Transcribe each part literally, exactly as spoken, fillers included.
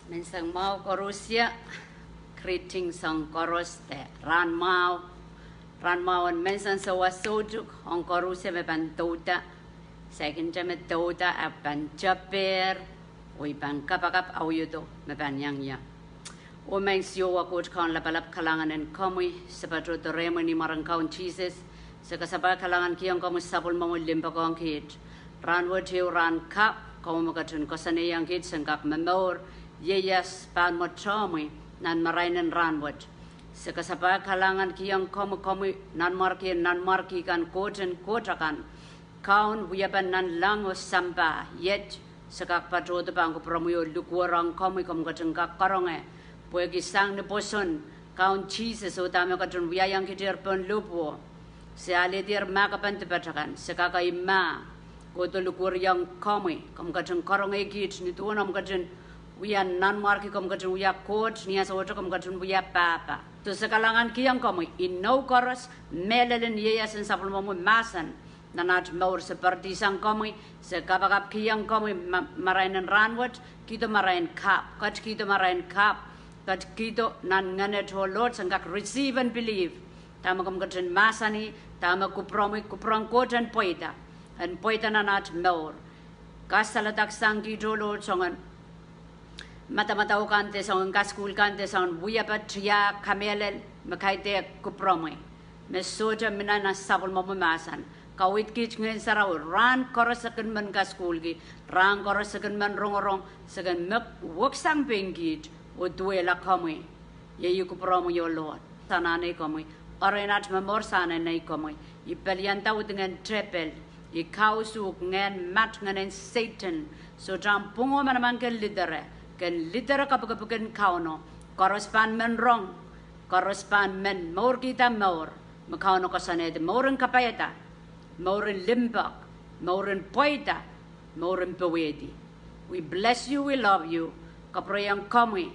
Menseng mwahu koaros, greetings ong koaros de rahn mwahu. Rahn mwahu en menseng sewese soutuk ong koaros me pahn douda. Saikinte me douda ahpw pahn tepehr, oh I pahn kapakap awiodo me pahn iang ie. Oh Maing Siohwa Koht Kaun lapalap, kalahngan en komwi, se patohdo rehmwi ni mwaren Kaun Sises. Se kasapahl kalahngankihong komwi sapwellimomwi limpoak ong kiht. Rahnwet ehu rahn kapw, komwi me ketin koasoanehdi ong kiht sen kak momour ieias pahn mwo tehmwi nan marain en rahnwet. Se kasapahl kalahngankihong komwi, komwi nanmwarkien nanmwarki kan, Koht en koht akan. Kaun, wiepen nanleng oh sampah, iet se kak patohdo pahn kupwuromwi oh lukuwer ong komwi, komw ketin kak karonge. Pwehki sang ni pwoson, Kaun Sises, oh dahme ketin wiahiong kitier pohn lopwuo, se alehdier mahkpen dipat akan, se kak ei mah kohdo lukuweriong komwi, komw ketin karonge kiht ni duwen omw ketin wia nanmwarki, komw ketin wia Koht, ni ansou wet komw ketin wia pahpa. So se kalahngankihong komwi inou koaros, mehlel en ieias en sapwellimomwi mahsen nan aht mour. Se poaridi sang komwi, se kapakapkihong komwi ma-, marain en rahnwet, kihdo marain kapw, ketikihdo marain kapw, ketikihdo nan ngehnet, oh Lord, sen kak receive and believe dahme komw ketin mahsanih, dahme kupwuromwi, kupwuren Koht en pweida, en pweida nan aht mour. Kasaledek sang kiht, oh Lord, soangen madamadau kan de soangen kasukuhl kan de soangen wiepe, tiahk, kamehlel me kaidehk kupwuromwi, me sohte mih nan sapwellimomwi mahsen. Kaweid kiht Ngehn Sarawi, rahn koaros se kin men kasukuhlki, rahn koaros se kin men rongorong, se kin men weksang pein kiht oh duwehla komwi. Iei kupwuromwi, oh Lord, anahne komwi, erein aht momour se anahne komwi. I pelianda widingen tepel, I kausuk ngehn mat, ngehnen Sehdan, sohte ahmw pwung oh manaman kin lidere, kin lidere kapikipik en Kauno. Koaros pahn men rong, koaros pahn men mourkihda mour me Kauno koasoanehdi, mour en kapaiada, mour en limpoak, mour en pweida, mour en powehdi. We bless you, we love you. Kapwureiong komwi,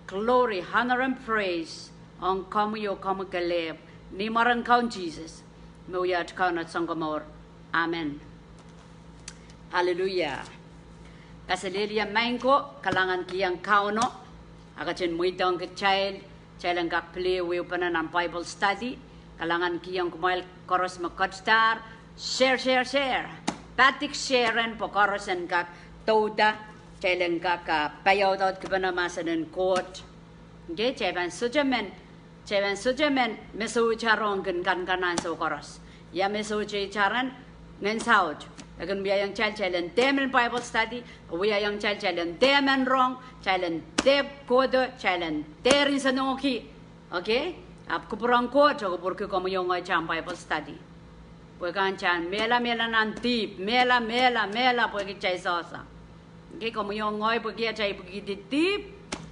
glory, honor and praise ong komwi oh komwi kelehpw, ni mwaren Kaun Sises, me wia aht Kaun oh Sounkomour. Amen. Hallelujah. Kaselehlie maing ko, kalahngankihong Kauno. A ketin mweidohng kitail, kitail en kak pil wehwehpene nan Bible study. Kalahngankihong kumwail koaros me ketidahr, share, share, share. Padik share en pwe koaros en kak douda, kitail en kak, ah, paiaudaudkipene mahsen en Koht. Okay, kitail pahn sohte men, kitail pahn sohte men me sohte rong kin kankan ansou koaros. Ia me sohte itar en Ngehn Saut, e kin wiahiong kitail, kitail en dehr men Bible study, wiahiong kitail, kitail en dehr men rong, kitail en dehr kohdo, kitail en dehr nsenohki. Okay? Ahpw kupwuren Koht e kupwurki komwi oh ngehi atail Bible study. Pwe kan kitail mehla mehla nan dihp, mehla, mehla, mehla pwehki kitail sohsa. Okay, komwi oh ngehi pwehki atail ipwikihdi dihp,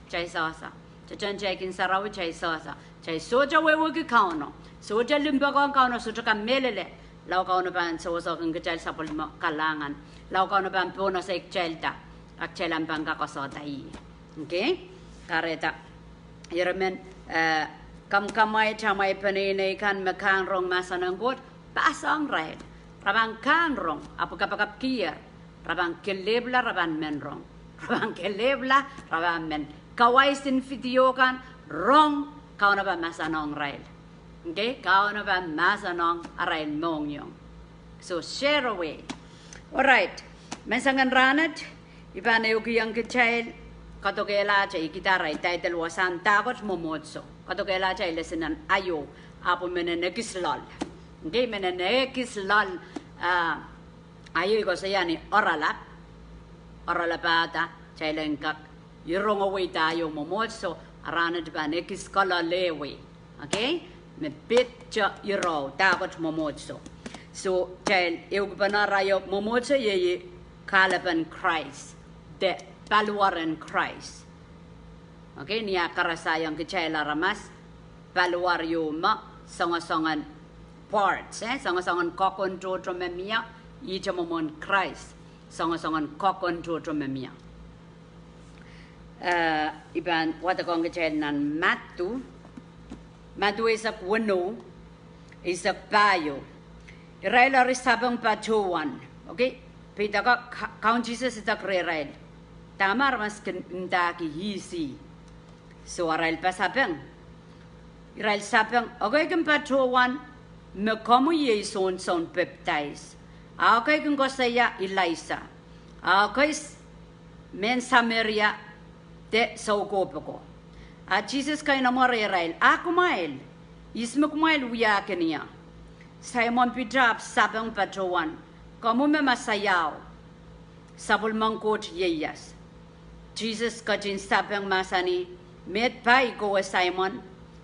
kitail sohsa. Teiten kitail kin sarawi, kitail sohsa. Kitail sohte wehwehki Kauno, sohte limpoakohng Kauno, sohte kamehlele. Lao Kauno pahn sewesehkin kitail sapwellime kalahngan. Lao Kauno pahn pohnese kitailda, a kitail ahpw pahn kak koasoanda ih. Okay? Kahrehda, ire men, eh, kamwakamwaht, amwail peneinei kan me kahng rong mahsen en Koht, pass ong irail. Re pahn kahng rong, ahpw kapakapkier. Re pahn kelehpwla, re pahn men rong. Re pahn kelehpwla, re pahn men. Kawaisin video kan, rong, Kauno pahn mahsanihong irail. Okay, Kauno pahn mahsanihong arail mohngiong. So share away. Alright. Mensengen rahnwet, I pahn ehukihong kitail, kadokehlahte, I kihda arail title wasahn Dahkot Mwomwohdiso. Kadokehlahte lesson en aio, ahpw menen ekis loal. Okay, menen ekis loal, ah, aio I koasoia ni oaralap, oaralapahda, kitail en kak irongowei dahio mwomwohdiso, a rahnwet pahn ekis kololehwei. Okay? Me pid te irou, Dahkot Mwomwohdiso. So, kitail ehukipene arail mwomwohdiso iei, iei kahlepen Krais, de paliwaren Krais. Okay, ni ah karasahiong kitail aramas, paliwar ieu me, soangosoangen parts, eh, soangosoangen kokon tohto me mie, ihte mwomwen Krais, soangosoangen kokon tohto me mie. Eh, I pahn wadekohng kitail nan Madiu, Madiu eisek weneu, eisek pahieu. Irail eri sapeng patohwan. Okay, peidek, Ka-, Kaun Sises idek rehrail. Dahme aramas kin ndahki ihs ih? So arail pasapeng, irail sapeng, ekei kin patohwan me komwi iei Sohn Soun Pepdais, a ekei kin koasoia Ilaisa, a ekei mehn Sameria de soukohp ako. A Sises keinemwe rehrail, a kumwail, ihs me kumwail wiahkin ie? Saimon Piter ahpw sapeng patohwan, komwi me Mesaiao, sapwellimen Koht ieias. Sises ketin sapeng mahsanih, meid pai kowe Saimon,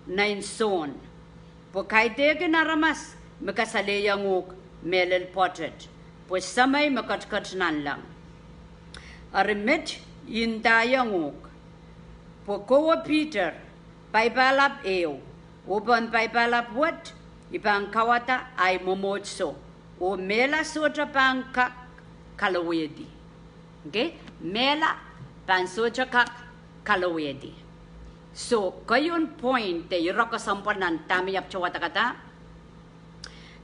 nein Sohn, pwe kaidehkin aramas me kasalehiong uhk mehlel pwoatet, pwe Semei me ketiket nanleng. Eri met I ndaiong uhk, pwe kowe Piter, paipahlap ehu, oh pohn paipahlap wet I pahn kauwada ahi mwomwohdiso, oh mehla sohte pahn kak kalowehdi. Okay? Mehla pahn sohte kak kalowehdi. So keieun point de ire kesempwal nan dahme I ahpwte wadekada,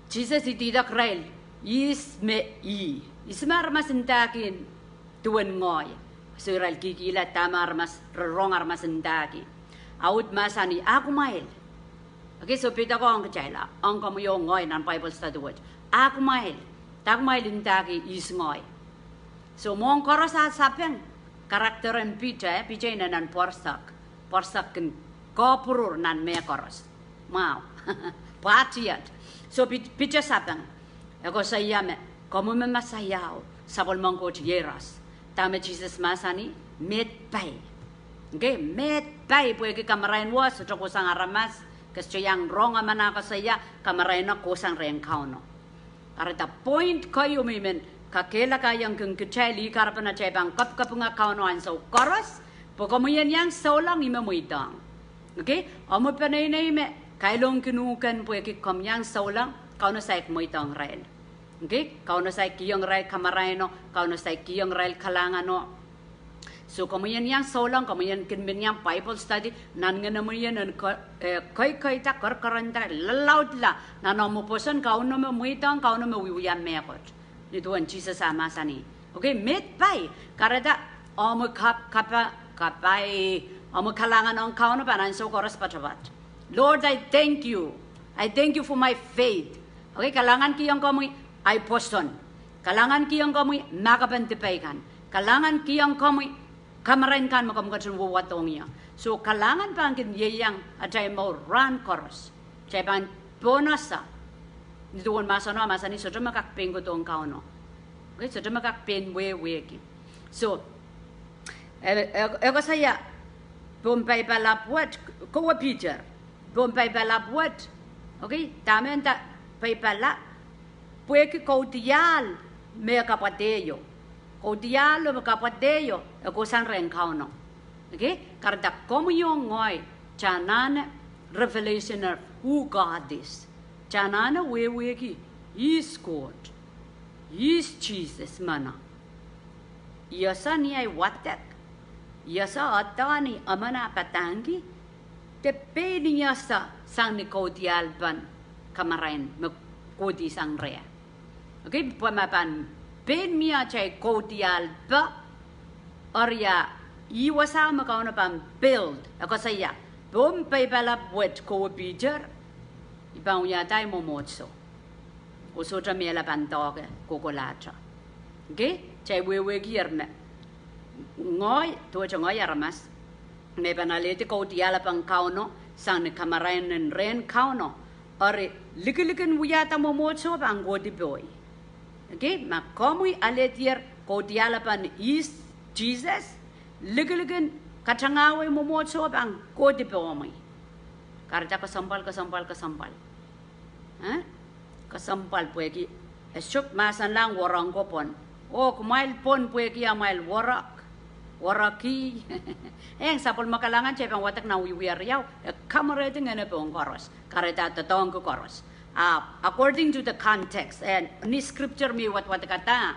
Sises ididek irail, ihs me ih, ihs me aramas ndahki duwen ngehi. So irail kihkihla dahme aramas, re rong aramas ndahki. A uhd mahsanih, a kumwail. Okay, so pid ong kitail, ong komwi oh ngehi nan Bible study wet, a kumwail, dah kumwail ndahki ihs ngehi? So mwohn koaros ah sapeng, character en Piter, Piter inenen pwoarsek, pwoarsek kin kapwurpwur nan mehkoaros, mwahu, pwahtiet. So Pit-, Piter sapeng, e koasoia me komwi me Mesaiao, sapwellimen Koht ieias. Dahme Sises mahsanih, meid pai. Okay, meid pai pwehki kamarain wet sohte kohsang aramas, ke sohte iang rong emen ah koasoia kamaraino kohsang rehn Kauno. Kahrehda point keieu me I men kakehlakaiong kin kitail, ih kahrepen atail pahn kapikapinga Kauno ansou koaros, pwe komwi en iang souleng, ih me mweidohng. Okay, omwi peneinei me kailongkin uhk en pwehki komw iang souleng, Kauno saik mweidohng irail. Okay, Kauno saik kihong irail kamaraino, Kauno saik kihong irail kalahngano. So komwi en iang souleng, komwi en kin men iang Bible study, nan ngenemwi en, eh, keikeida, kerkerenda, lalaudla nan omw pwoson, Kauno me mweidohng, Kauno me wiewia mehkot. Nin duwen Sises ah mahsanih, okay, meid pai, kahrehda omw kap-, kapa-, kapai, omw kalahngan ong Kauno pahn ansou koaros poatopoat. Lord, I thank you. I thank you for my faith. Okay, kalahngan kihong komwi ahi pwoson. Kalahngan kihong komwi mahkpen dipei kan. Kalahngan kihong komwi kamarain kan me komw ketin wehwehdohng ie. So kalahngan pahn kin ieiang atail mour rahn koaros. Kitail pahn pohnese. Nin duwen mahseno, mahsanih sohte me kak pein kohdohng Kauno. Okay, sohte me kak pein wehwehki. So e, e, e koasoia pohn paipalap wet, kowe Piter, pohn paipalap wet. Okay, dahme nda paipalap? Pwehki kaudiahl me kapwadeho. Kaudiahl me kapwadeho e kohsang rehn Kauno. Okay, kahrehda komwi oh ngehi, anahne revelation of who God is. Anahne wehwehki ihs Koht, ihs Sises meno. Ih ese ni ahi wadek, ih ese eden ni emen ah padahngki, de pein ih ese sang ni kaudiahlpen kamarain me kohdihsang reh. Okay, pwe ma pahn pein mie atail kaudiahlpe, eri ih wasao me Kauno pahn build, e koasoia, pohn paipalap wet kowe Piter, I pahn wiahda ahi mwomwohdiso, oh sohte mehla pahn doahke kohkohlahte. Okay, kitail wehwehkier me ngehi, duwehte ngehi aramas me pahn alehdi kaudiahlpen Kauno sang ni kamarain en rehn Kauno, eri likilikin wiahda mwomwohdiso pahn kohdi pohi. Okay, ma komwi alehdier kaudiahlpen ihs Sises, likilikin katangahwei mwomwohdiso pahn kohdi pohmwi. Kahrehda kesempwal, kesempwal, kesempwal. Eh? Kesempwal pwehki e sohte mahsanlahng werek ko pwon. Oh kumwail pwon pwehki amwail werek, werek ih. Eng sapwellime kalahngan kitail pahn wadek nan wiewia riau, e kamwerehdi ngehno pohn koaros, kahrehda doadoahngki koaros. Ahpw according to the context, eh, ni scripture me I wadwadekada,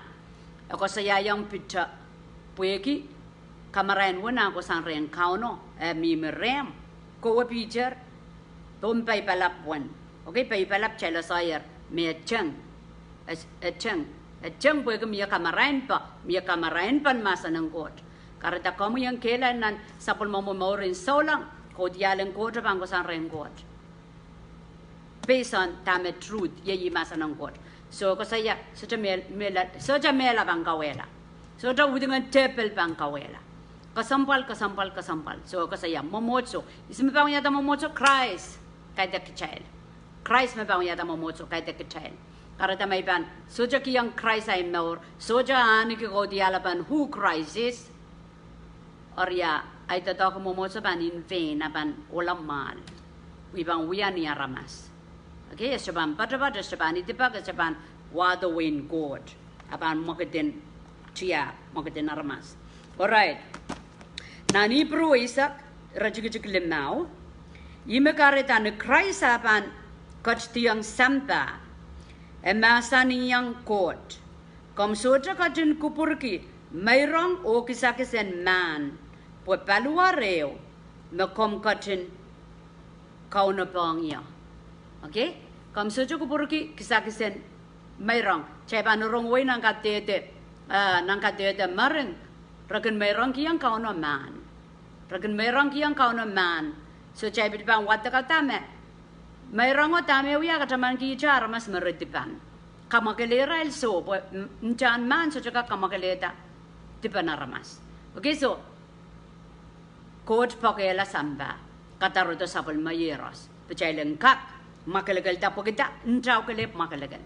e koasoiaiong Piter pwehki kamarain wet ah kohsang rehn Kauno, eh, mihmi rehmw, kowe Piter, pohn paipalap wet. Okay, paipalap kitail eseier me e teng, e, e teng, e teng pwehki mie kamarainpe, mie kamarainpen mahsen en Koht. Kahrehda komwi en kehlail nan sapwellimomwi mouren souleng, kaudiahl en Koht pahn kohsang rehn Koht. Based on dahme truth, iei mahsen en Koht. Soh, koasoia, sohte mehla, sohte mehla pahn kauwehla. Sohte wudingen tepel pahn kauwehla. Kesempwal, kesempwal, kesempwal. Soh, koasoia, mwomwohdiso. Ihs me pahn wiahda mwomwohdiso? Krais. Kaidehk kitail. Krais me pahn wiahda mwomwohdiso, kaidehk kitail. Kahrehda ma I pahn sohte kihong Krais ahi mour, sohte ahneki kaudiahl pahn who Christ is, eri ahi doadoahk en mwomwohdiso pahn in vain, a pahn kohla mwahl. Pwe I pahn wia ni aramas. Okay, e sohte pahn poatopoat, e sohte pahn idipek, e sohte pahn wahdo wehin Koht. A pahn mwekid en tiahk, mwekid en aramas. Alright. Nan Ipru eisek, iretikitik limau, ih me kahrehda ni Krais ah pahn ketidiong sampah, e mahsanihong Koht, komw sohte ketin kupwurki meirong oh kisakis en mahn, pwe paliwar ehu me komw ketin kaunopohng ie. Okay? Komw sohte kupwurki kisakis en meirong. Kitail pahn rong wei nan kadehde, ah, nan kadehde mering, re kin meirongkihong Kauno mahn. Re kin meirongkihong Kauno mahn. Soh, kitail pil pahn wadek dahme meirongo, dahme wia, kataman kihte aramas me re dipan. Kamwakelehrail soh, pwe ntahn mahn sohte kak kamwakelehda dipen aramas. Okay, soh, Koht pokehla sampah, kadarodo sapwellime iehros, pwe kitail en kak mwakelekelda, pwehki ntao kelehpw mwakelekel.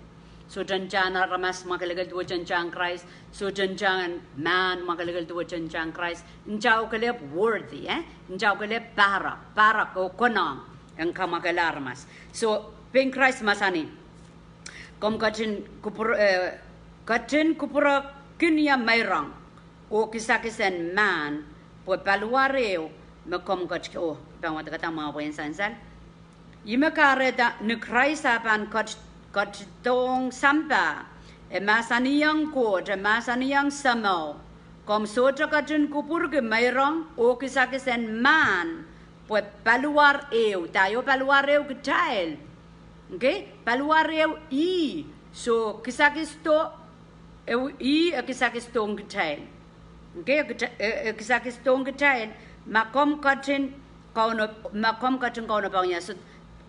Sohte ntahn aramas mwakelekel duwehte ntahn Krais, sohte ntahn mahn mwakelekel duwehte ntahn Krais. Ntao kelehpw worthy, eh? Ntao kelehpw pahrek, pahrek oh konehng en kamwakele aramas. Soh, pein Krais mahsanih, komw ketin kupwur-, eh, ketin kupwurki ie meirong oh kisakis en mahn, pwe paliwar ehu me komw ket-, oh, pahn wadek dahme pwehn sansal. Ih me kahrehda ni Krais ah pahn ket-, ketidohng sampah, e mahsanihong Koht, e mahsanihong Sahmo, komw sohte ketin kupwurki meirong oh kisakis en mahn, pwe paliwar ehu. Dah iei paliwar ehu? Kitail. Okay? Paliwar ehu ih, soh, kisakis do, ehu ih e kisakis dohng kitail. Okay, e kita-, e, e kisakis dohng kitail, ma komw ketin kauno-, ma komw ketin kaunopohng ie. Soh,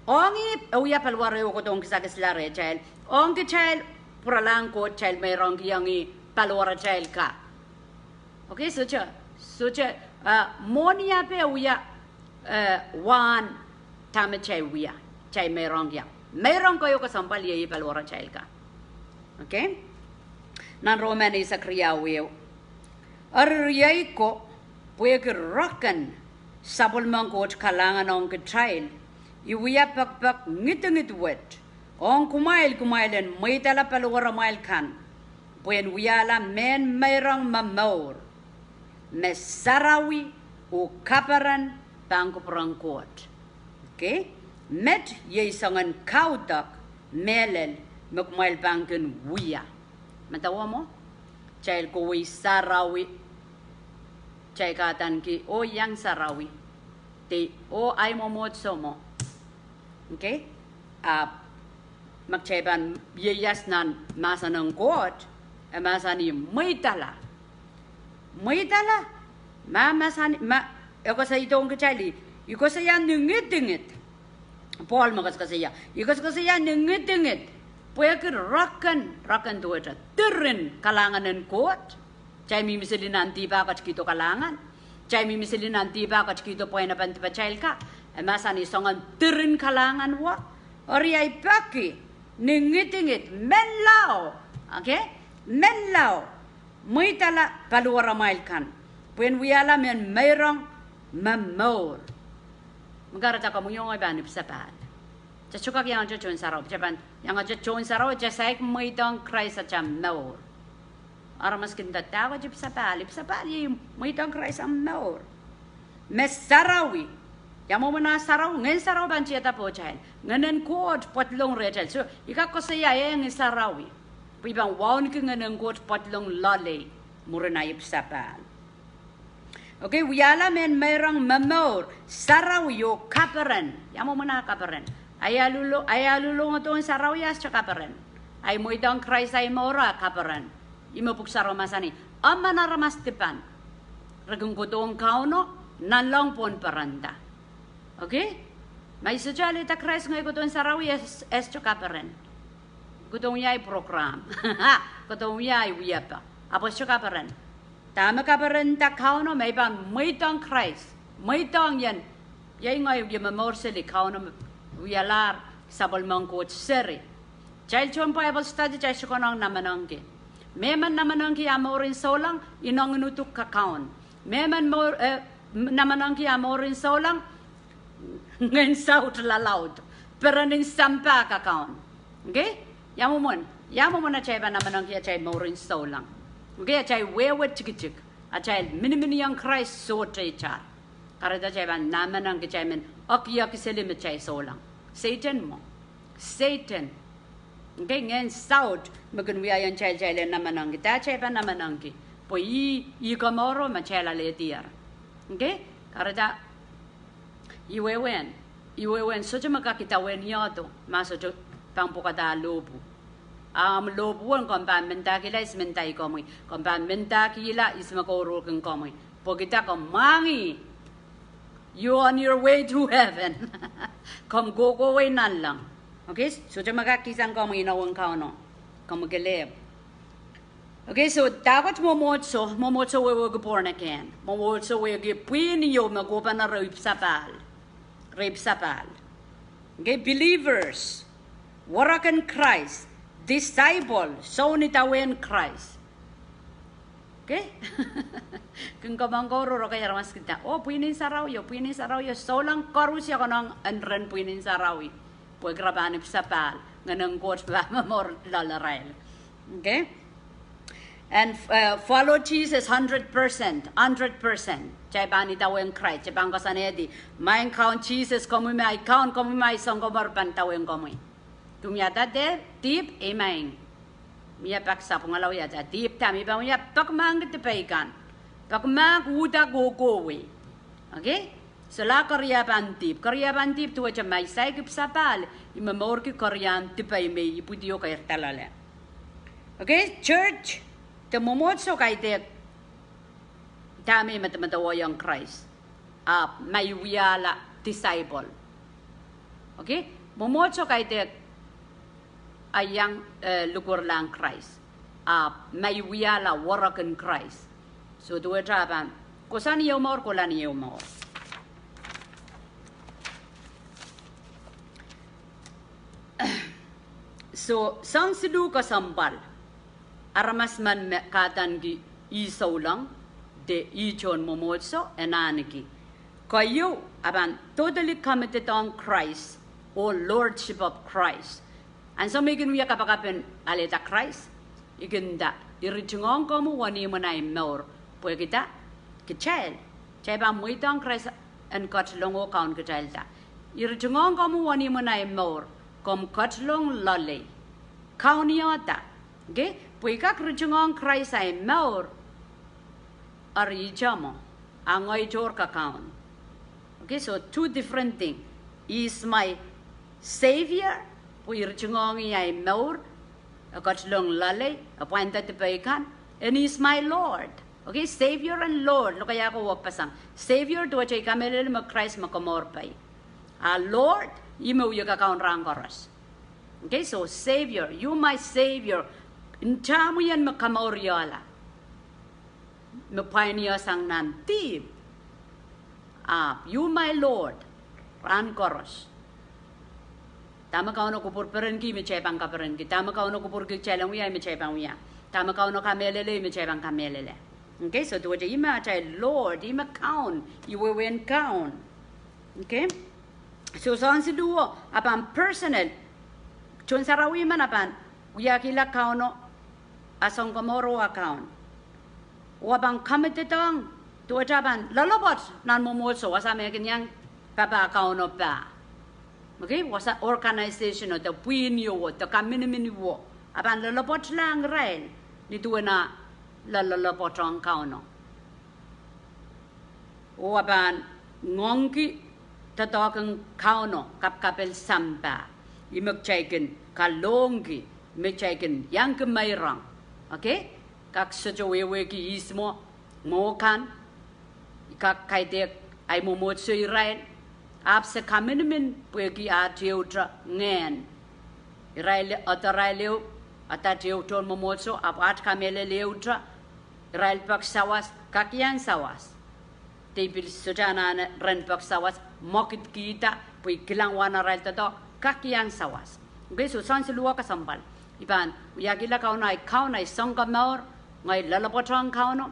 ong ih e wia paliwar ehu kohdohng kisakis rehtail. Ong kitail pwuralahng Koht, kitail meirongkihong ih paliwaratail ka. Okay, sohte, sohte, ah, mwohni ape wia, eh, wahn dahme kitail wia, kitail meirongkihong. Meirong keieu kesempwal iei paliwaratail ka. Okay? Nan Roman eisek riau ehu, eri riei ko, pwehki roken sapwellimen Koht kalahngan ong kitail, I wia pekipek ngidingid wet ong kumwail, kumwail en mweidala paliwaramwail kan, pwehn wiahla mehn meirong me mour, me sarawi oh kaperen pahn kupwuren Koht. Okay? Met iei soangen kaudok mehlel me kumwail pahn kin wia. Madawao mwo? Kitail kohwei sarawi. Kitail kadaneki, oh, iang sarawi. De, oh, ahi mwomwohdiso mwo. Okay? Ahpw ma kitail pahn ieias nan mahsen en Koht, e mahsanih mweidala. Mweidala, ma, mahsanih, ma, e koasoidohng kitail, I koasoia ni ngidingid. Pohl me koasokoasoia, I koasokoasoia ni ngidingid, pwehki roken, roken duwehte diren kalahngan en Koht. Kitail mihmi sili nan dihp ah ketikihdo kalahngan. Kitail mihmi sili nan dihp ah ketikihdo pweinapen dipatail ka. E mahsanih soangen diren kalahngan wo. Eri ahi peki ni ngidingid, menlau. Okay? Menlau. Mweidala paliwaramwail kan, pwehn wiahla mehn meirong me mour. Me kahrehda komwi oh ngehi pahn ipwisapahl. Kitail sohte kak iangete tohn sarawi, kitail pahn iangete tohn sarawi, kitail saik mweidohng Krais atail mour. Aramas kin nda, dahkot ipwisapahl? Ipwisapahl iei mweidohng Krais atail mour. Me sarawi. Ia mwomwen ah sarawi? Ngehn Sarawi pahn tiada pohtail. Ngehn en Koht pedolong rehtail. Soh, I kak koasoia eh Ngehn Sarawi, pwe I pahn wauneki Ngehn en Koht pedolong loalei mwurin ahi ipwisapahl. Okay, wiahla mehn meirong me mour, sarawi oh kaperen. Ia mwomwen ah kaperen? Ahi aluhlo-, ahi aluhlohng tohn sarawi ah sohte kaperen. Ahi mweidohng Krais ahi mour ah kaperen. Ih me Pwuhk Sarawi mahsanih, emen aramas dipan. Re kin kohdohng Kauno nanleng pohn perenda. Okay? Ma I sohte alehda Krais, ngehi kohdohn sarawi, e sohte kaperen. Kohdohng wiawi program. Kohdohng wiawi wiepe. Ahpw e sohte kaperen. Dahme kaperenda Kauno? Ma I pahn mweidohng Krais, mweidohng ien, iei ngehi wie momour seli, Kauno wialahr sapwellimen Koht seri. Kitail tohn Bible study kitail sohte konehng namenengki. Mehmen namenengki ah mouren souleng, inengin uduk kakaun. Mehmen namenengki ah mouren souleng, ngehn saut lalaud, perenin sampah kakaun. Okay? Ia mwomwen, ia mwomwen atail pahn namenengki atail mouren souleng? Okay, atail wehwe tikitik, atail miniminiong Krais sohte itar. Kahrehda kitail pahn namenengki, kitail men ekieki seli me kitail souleng. Sehdan mwo. Sehdan. Okay, ngehn saut me kin wiahiong kitail, kitail en namenengki. Dah kitail pahn namenengki? Pwe ih, ih komouro me kitail alehdier. Okay? Kahrehda I wehwehn, I wehwehn sohte me kak idawehn iodo ma sohte pahn pwukada lohpwu. Ahmw lohpwu en komw pahn mendahkihla ihs me ndahi komwi, komw pahn mendahkihla ihs me kouruhrkin komwi. Pwehki dah? Komw mwahngih. You're on your way to heaven. Komw kohkohwei nanleng. Okay, sohte me kak kihsang komwi inowen Kauno. Komw kelehpw. Okay, so dahkot mwomwohdiso, mwomwohdiso wehwehki born again. Mwomwohdiso wehwehki pwihn ieu me kohpene re ipwisapahl. Re ipwisapahl. Okay, believers, werek en Krais, disciple, soun idawehn Krais. Okay? Kin komourkour, okay, aramas kin nda, oh, pwihn en sarawio, pwihn en sarawio, souleng koaros ia konehng en ren pwihn en sarawi. Pwehki re pahn ipwisapahl, Ngehn en Koht pahn momour loalarail. Okay? And, uh, follow Jesus hundred percent, hundred percent. Kitail pahn idawehn Krais, kitail pahn koasoanehdi, Maing Kaun Sises, komwi me ahi Kaun, komwi me ahi Sounkomour, pahn idawehn komwi. Kumwail wiahda dihp, ei maing. Mie pak sapwungala wiahda dihp, dahme I pahn wia? Peki mahk ki dipei kan. Peki mahk, uhda kohkohwei. Okay? Solahr keria pahn dihp. Keria pahn dihp duwehte ma I saik ipwisapahl, I momourki kerian dipei me I ipwidio keirda loale. Okay? Church, de mwomwohdiso kaidehk dahme I medemedewehiong Krais. Ahpw ma I wiahla disciple. Okay? Mwomwohdiso kaidehk iang, eh, likwerlahng Krais. Ahpw ma I wiahla werek en Krais. So duwehte e pahn kohsang ieu mour, kohla ieu mour. So soang siluh kesempwal. Aramas men me kahdaneki ih souleng, de ih tohn mwomwohdiso, e anahne ki. Keieu, e pahn totally committed ong Christ, oh lordship of Christ. Ansou me I kin wia kapakap en alehda Krais, I kin nda, I ritingohng komwi wenihmw en ahi mour, pwehki dah? Kitail, kitail pahn mweidohng Krais en ketilong oh kaun kitailda. I ritingohng komwi wenihmw en ahi mour, komw ketilong loalei. Kaun ih da. Okay? Pwe I kak ritingohng Krais ahi mour, eri ihte mwo, a ngehi tohr kakaun. Okay, so two different thing. He is my Savior, pwe I ritingohng ih ahi mour, e ketilong loalei, e pwainda dipei kan, and He is my Lord. Okay, Savior and Lord, lokaia ko wekpeseng. Savior duwehte I kamehlele me Krais me komour pai. A Lord, ih me wia kakaun rahn koaros. Okay, so Savior, you my Savior. Ntahmwi en me komouriehla, me pwainiehsang nan dihp. Ahpw you my Lord, rahn koaros. Dahme Kauno kupwur perenki, me kitail pahn kaperenki. Dahme Kauno kupwurki kitail en wia, me kitail pahn wia. Dahme Kauno kamehlele, me kitail pahn kamehlele. Okay, so duwehte ih me atail Lord, ih me Kaun, ih wehwehn Kaun. Okay? So soang siluh o, e pahn personal. Tohn sarawi men e pahn wiahkihla Kauno a Sounkomouro, a Kaun. Oh e pahn committed ong, duwehte e pahn loalopwoat nan mwomwohdiso, wasa me kin iang papah Kauno pah. Okay, wasa organization o, de pwihn ieu o, de kaminimin ieu o. E pahn loalopwoatlahng irail, ni duwen ah loalopwoat ong Kauno. Oh e pahn ngoangki doadoahk en Kauno, kapakapel sampah. Ih me kitail kin kalohngki, me kitail kin iangki meirong. Okay? Kak sohte wehwehki ihs mwo, mwo kan, I kak kaidehk ahi mwomwohdiso irail, ahpw se kaminimin pwehki ah tehute ngehn. Irail, adarail ehu, adet ehu tohn mwomwohdiso, ahpw at kamehlele ehute, irail pek sawas, kak iang sawas. De I pil sohte anahne ren pek sawas, mwekidkihda, pwe I kilang wahn arail doadoahk, kak iang sawas. Okay, so soangen siluh kesempwal. I pahn wiahkihla Kauno ahi kaun, ahi sounkomour, ngehi loalopwoatohng Kauno.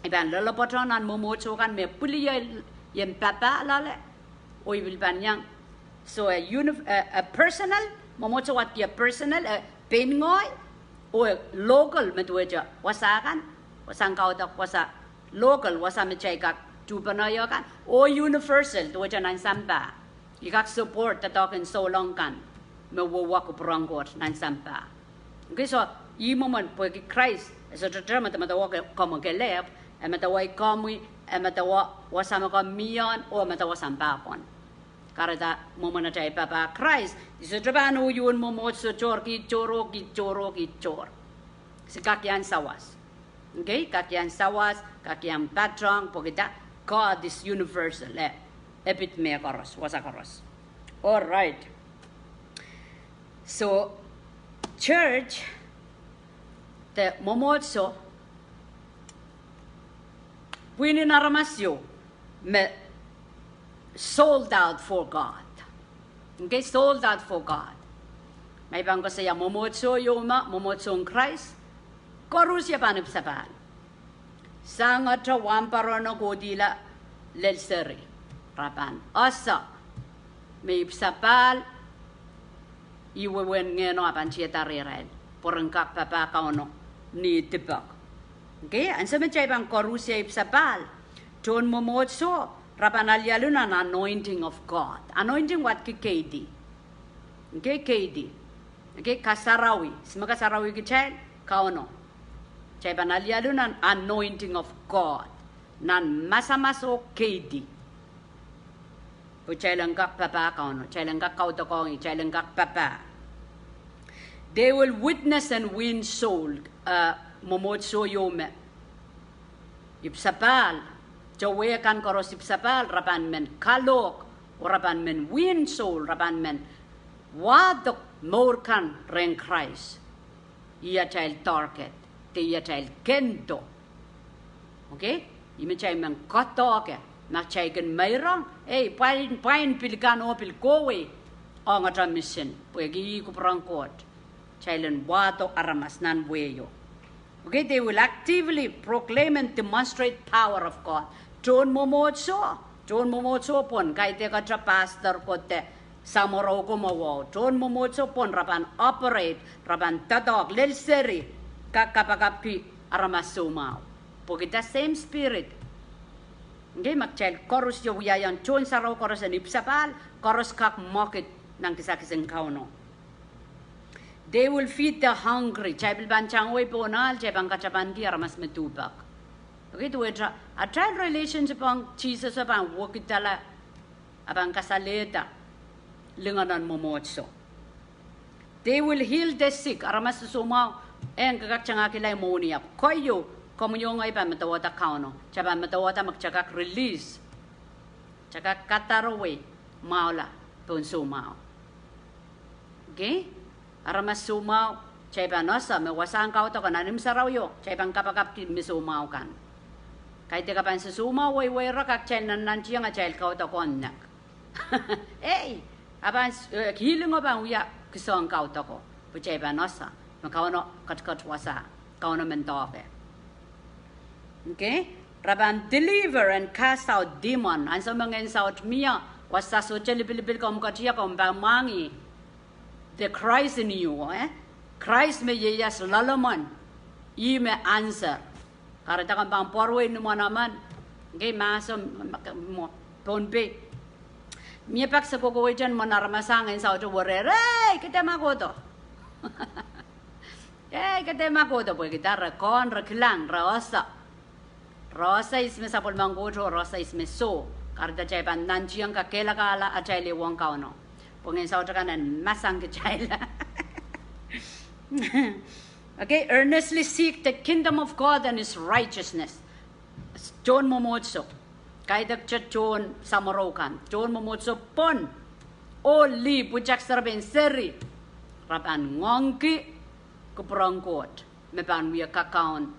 I pahn loalopwoatohng nan mwomwohdiso kan me pwiliei ien papah loale. Oh I pil pahn iang. So a uni-, a, a personal, mwomwohdiso wadki a personal, a pein ngehi, oh a local me duwehte wasa kan, wasahn kaudok, wasa local, wasa me kitail kak tuhpene ie kan, oh universal, duwehte nan sampah. I kak support doadoahk en souleng kan me wia kupwuren Koht nan sampah. Okay, so ih mwomwen pwehki Krais e sohte dehr medemedewe komwi kelehpw, e medewe komwi, e medewe wasa me komw mihmi ong, oh e medewe sampah pwon. Kahrehda mwomwen atail papah Krais, I sohte pahn uhwong mwomwohdiso tohr ki tohr oh ki tohr oh ki tohr. Se kak iang sawas. Okay, kak iang sawas, kak iang patohng, pwehkida God is universal, eh, e pid mehkoaros, wasa koaros. All right. So, church, de mwomwohdiso, pwihn en aramas ieu me sold out for God. Okay, sold out for God. Ma I pahn koasoia mwomwohdiso ieu me, mwomwohdisohn Krais, koaros ie pahn ipwsapahl. Sangete wahnpoarono kohdihla lel seri, re pahn ese me ipwsapahl, ih wehwehn Ngehno ah pahn tiada rehrail, pwe ren kak papah Kauno ni dipoak. Okay, ansou me kitail pahn koaros ie ipwsapahl, tohn mwomwohdiso, re pahn alialu nan anointing of God. Anointing wadki keidi. Okay, keidi. Okay, kasarawi. Se me kasarawi kitail, Kauno. Kitail pahn alialu nan anointing of God, nan masamas oh keidi. Pwe kitail en kak papah Kauno, kitail en kak kaudokiong ih, kitail en kak papah. They will witness and win soul, eh, mwomwohdiso ieu me ipwsapahl, towe kan koaros ipwsapahl, re pahn men kalohk, oh re pahn men win soul, re pahn men wahdo mour kan rehn Krais. Ih atail target, de ih atail kendo. Okay? Ih me kitail men kadoke, ma kitail kin meirong, ei, pwain, pwain pil kan oh pil kohwei ong atail mission, pwehki ih kupwuren Koht. Kitail en wahdo aramas nan wehio. Okay, they will actively proclaim and demonstrate power of God. Tohn mwomwohdiso, tohn mwomwohdiso pwon, kaidehkte pastor ko de samworo ko mwo wahu. Tohn mwomwohdiso pwon re pahn operate, re pahn doadoahk lel seri, kak kapakapki aramas soumwahu. Pwehki the same Spirit. Okay, ma kitail koaros ie wiahiong tohn sarawi koaros en ipwsapahl, koaros kak mwekid nan kisakis en Kauno. They will feed the hungry. Kitail pil pahn tangwei pohn ahl, kitail pahn katapanki aramas me duhpek. Okay, duwehte atail relationship ong Sises e pahn wekidala, e pahn kasalehda lingan en mwomwohdiso. They will heal the sick. Aramas soumwahu, en kak tangahkihla mwohni, ahpw keieu, komwi oh ngehi pahn medewehda Kauno. Kitail pahn medewehda me kitail kak release, kitail kak kadarowei mwahula pohn soumwahu. Okay? Aramas soumwahu, kitail pahn ese me wasahn kaudoko nan imw sarawio, kitail pahn kapakapki me soumwahu kan. Kaidehk e pahn sosoumwahu weiweirek, a kitail nannantiong atail kaudoko nek. Ei, a pahn, eh, healing o pahn wia kisohng kaudoko, pwe kitail pahn ese me Kauno ketiket wasa, Kauno men doahke. Okay? Re pahn deliver and cast out demon. Ansou me ngehn saut mie, wasa sohte lipilipil, komw ketie, komw pahn mwahngih the Christ in you, eh? Christ me ieias loalomwen, ih me answer. Kahrehda komw pahn pwarowei ni mwohn emen. Okay, mahso, mwo, Pohnpei. Mie pak se kohkohwei en mwohn aramas, a ngehn saut e werehr, ei, ke dehr ma kohdo. Ei, ke dehr ma kohdo, pwehki dah? Re kohn, re kilang, re ese. Re ese ihs me sapwellimen Koht oh re ese ihs me soh. Kahrehda kitail pahn nannantiong kakehlakahla atail ehuong Kauno, pwe ngehn saut kan en masak kitail. Okay, earnestly seek the kingdom of God and his righteousness. Tohn mwomwohdiso. Kaidehkte tohn samworo kan, tohn mwomwohdiso pwon, oh lih pwutak serepein seri, re pahn ngoangki kupwuren Koht me pahn wia kakaun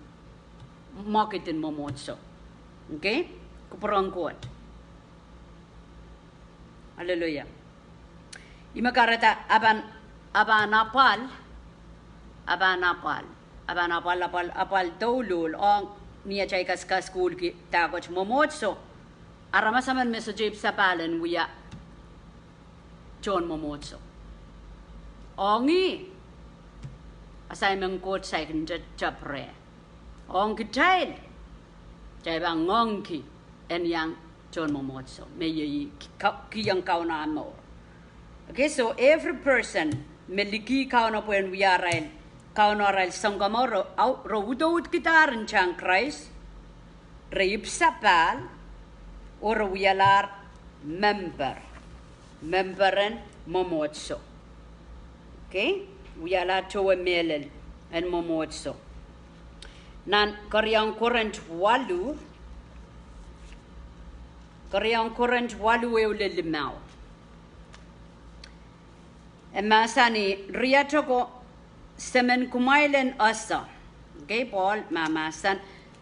mwekid en mwomwohdiso. Okay? Kupwuren Koht. Aleluia. Ih me kahrehda a pahn, a pahn apwal, a pahn apwal, a pahn apwal, apwal, apwal douluhl ong ni atail kas, kasukuhlki dahkot mwomwohdiso. Aramas emen me sohte ipwsapahl en wia tohn mwomwohdiso. Ong ih, assignment en Koht saik nte tepre. Ong kitail, kitail pahn ngoangki en iang tohn mwomwohdiso me iei ki-, ka-, kihong Kauno ah mour. Okay, so every person me liki Kauno pwehn wia arail, Kauno arail sounkomour, re, au, re udoudkidahr ntahn Krais, re ipwsapahl, oh re wialahr memper, memper en mwomwohdiso. Okay? Wialahr towe mehlel en mwomwohdiso. Nan keriaun Korint waluh, keriaun Korint waluh ehu lel limau, e mahsanih, riat oko, semen kumwail en ese. Okay, Pohl mahmahsen,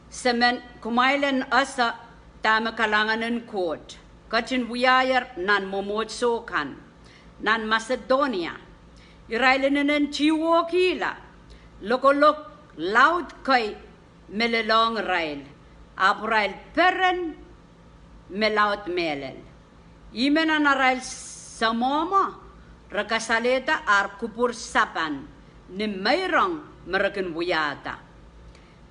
semen kumwail en ese dahme kalahngan en Koht ketin wiahier nan mwomwohdiso kan nan Masedonia. Irail inenen tihwohkihla lokolok laud kei me lelohng irail, ahpw irail peren me laud mehlel. Ih me nan arail samwomwo re kasalehda ar kupwur sapan ni meirong me re kin wiahda.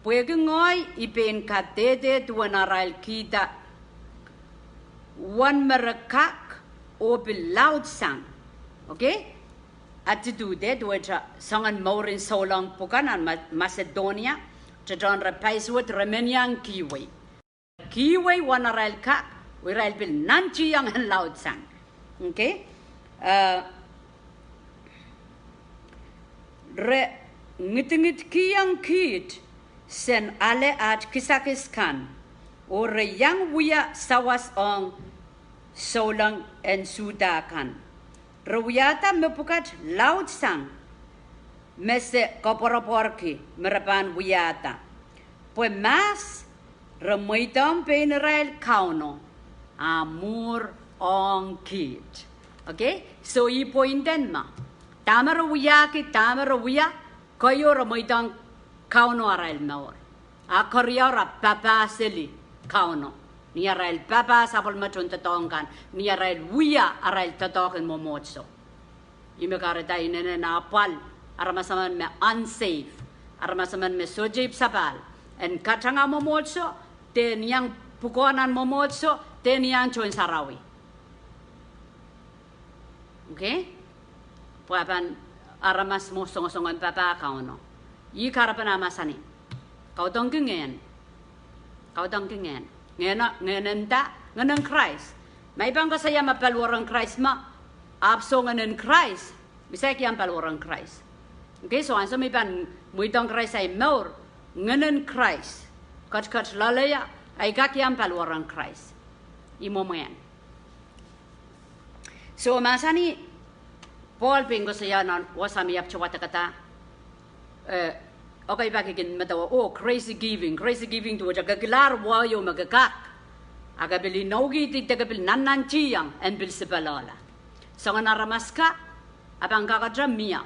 Pwehki ngehi I pein kadehde duwen arail kihda uwen me re kak oh pil laudsang. Okay? Attitude, duwehte soangen mouren souleng pwukat nan Ma-, Masedonia, tetohn re paisuwed re men iang kihwei. Kihwei uwen arail kak, oh irail pil nantihong en laudsang. Okay? Re ngidingidkihong kiht sen ale aht kisakis kan, oh re iang wia sawas ong souleng en Suhda kan. Re wiahda mepwukat laudsang me se koapworopworki me re pahn wiahda, pwe mahs re mweidohng pein irail Kauno a mwuhr ong kiht. Okay? So ih point en me, dahme re wiahki, dahme re wia, keieu re mweidohng Kauno arail mour. A keriau re papah seli Kauno. Ni arail papah sapwellime tohndoadoahk kan, ni arail wia arail doadoahk en mwomwohdiso. Ih me kahrehda inenen apwal, aramas emen me unsafe, aramas emen me sohte ipwsapahl en katanga mwomwohdiso, de iang pwukoa nan mwomwohdiso, de iang tohn sarawi. Okay? Pwe pahn aramas mwo songosong en papah Kauno. Ih kahrepen ah mahsanih, kaudokki ngehn. Kaudokki ngehn. Ngehn, ngehn en nda, ngehn en Krais. Ma I pahn koasoia me paliwar en Krais me, ahpw soh ngehn en Krais, I saik iang paliwar en Krais. Okay, so ansou me I pahn mweidohng Krais ahi mour, ngehn en Krais ketiket loaleie, I kak iang paliwar en Krais. Ih mwomwen. So mahsanih, Pohl pein koasoia nan wasa me I ahpwte wadekada, eh, okay, I pahn kin medewe, oh, grace giving, grace giving duwehte ke kilahr wah ieu me ke kak, a ke pil inoukihdi de ke pil nannantihong en pil sipeloala. Soangen aramas ka, a pahn kakete mie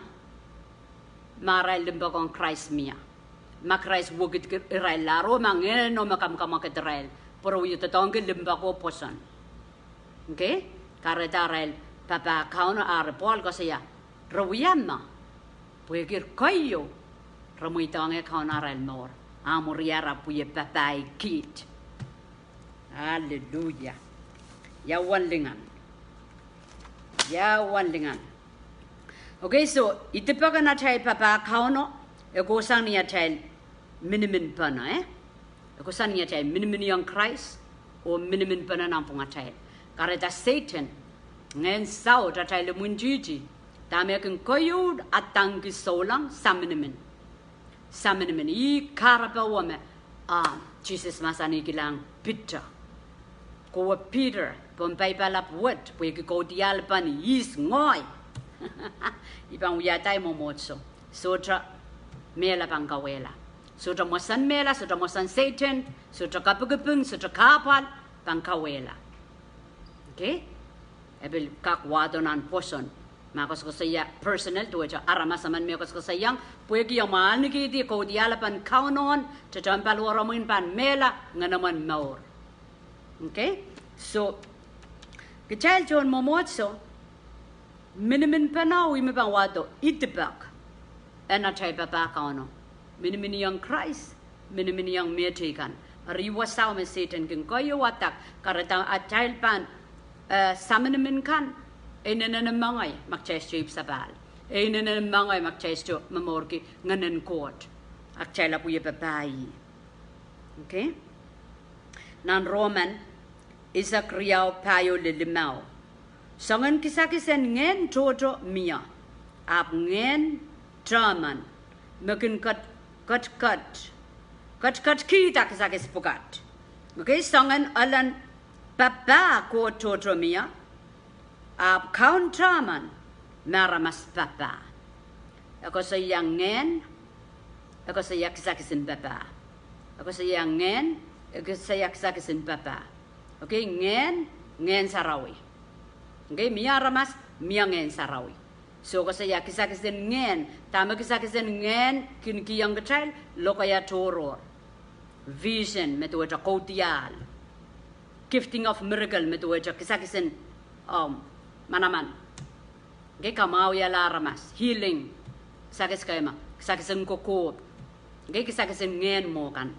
ma arail limpoak ong Krais mie. Ma Krais wekidki irail lahr oh ma ngehno me kamwakamwakid irail, pwe re wie doadoahngki limpoak oh pwoson. Okay? Kahrehda arail papah Kauno, a Pohl koasoia, re wia me, pwehki keieu re mweidohng Kauno arail mour, a mwuhr re ahpw wie papah kiht. Aleluia. Ia uwen lingan. Ia uwen lingan. Okay, so, idipek en atail papah Kauno, e kohsang ni atail miniminpene, eh? E kohsang ni atail miniminiong Krais, oh miniminpene nanpwungatail. Kahrehda Sehdan, ngehn saut atail imwintihti, dahme kin keieu adangki souleng, saminimin. Saminimin, ih kahrepe me, ah, Sises mahsanihkilahng Piter. Kowe Peter, pohn paipalap wet, pwehki kaudiahl pahn ihs ngehi. I pahn wiahda ei mwomwohdiso. Sohte mehla pahn kauwehla. Sohte mwomwohdiso mehla, sohte mwomwohdiso Sehdan, sohte kapikipik, sohte kahpwal pahn kauwehla. Okay? E pil kak wahdo nan pwoson. Ma koasokoasoia personal, duwehte aramas emen me koasokoasoiaiong, pwehki omw ahnekihdi kaudiahl pahn Kauno, tetemen paliwaromw pahn mehla, ngenomwen mour. Okay? So, kitail tohn mwomwohdiso, miniminpene ih me pahn wahdo idipek en atail papah Kauno. Miniminiong Krais, miniminiong mehteikan. Eri wasao me Sehdan kin keieu wadek, kahrehda atail pahn, eh, saminimin kan, e inenen mengei ma kitail sohte ipwsapahl. E inenen mengei ma kitail sohte momourki Ngehnen Koht. A kitail ahpw wie papah ih. Okay? Nan Roman eisek riau pahieu lel limau. Soangen kisakis en ngehn tohto mie, ahpw ngehn tehmen me kin ket, ket, ket, ketketkihda kisakis pwukat. Okay, soangen elen papah Koht tohto mie, ahpw kaun tehmen me aramas papah. E koasoia ngehn, e koasoia kisakis en papah. E koasoia ngehn, e koasoia kisakis en papah. Okay, ngehn, Ngehn Sarawi. Okay, mie aramas, mie Ngehn Sarawi. So koasoia kisakis en ngehn, dahme kisakis en ngehn kin kihong kitail, lokaia tohrohr. Vision, me duwehte kaudiahl. Gifting of miracle, me duwehte kisakis en, um, manaman. Okay, kamwahwihala aramas, healing, kisakis keimah, kisakis en kokohp. Okay, kisakis en ngehn mwo kan.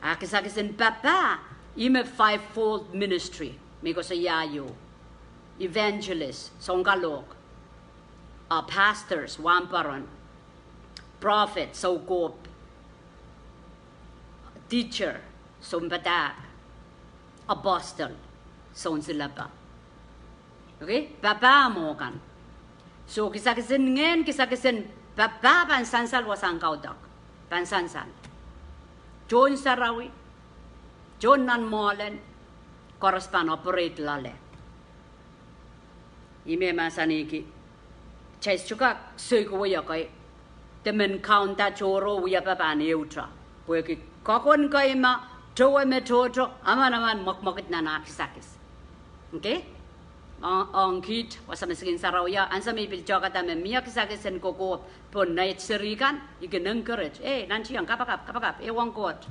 A kisakis en papah, ih me fivefold ministry me koasoia ieu. Evangelist, sounkalohk. A pastors, wahnpoaron. Prophet, soukohp. Teacher, sounpadahk. Apostle, sounsilepe. Okay, papah mwo kan. So kisakis en ngehn, kisakis en papah pahn sansal wasahn kaudok. Pahn sansal. Tohn sarawi, tohn nan mwoalen, koaros pahn operate loale. Ih me mahsanihki, kitail sohte kak soikowoiokei, de men kaunda tohrohr wiepe pahn ehute. Pwehki kokon keimah, towe me tohto, emenemen mwekmwekid nan ah kisakis. Okay? Ong, ong kiht, wasa me sikin sarawio, ansou me I pil tehkada me mie kisakis en kokohp pohn nait seri kan, I kin encourage. Eh, nantihong, kapakap, kapakap, eh, ong Koht.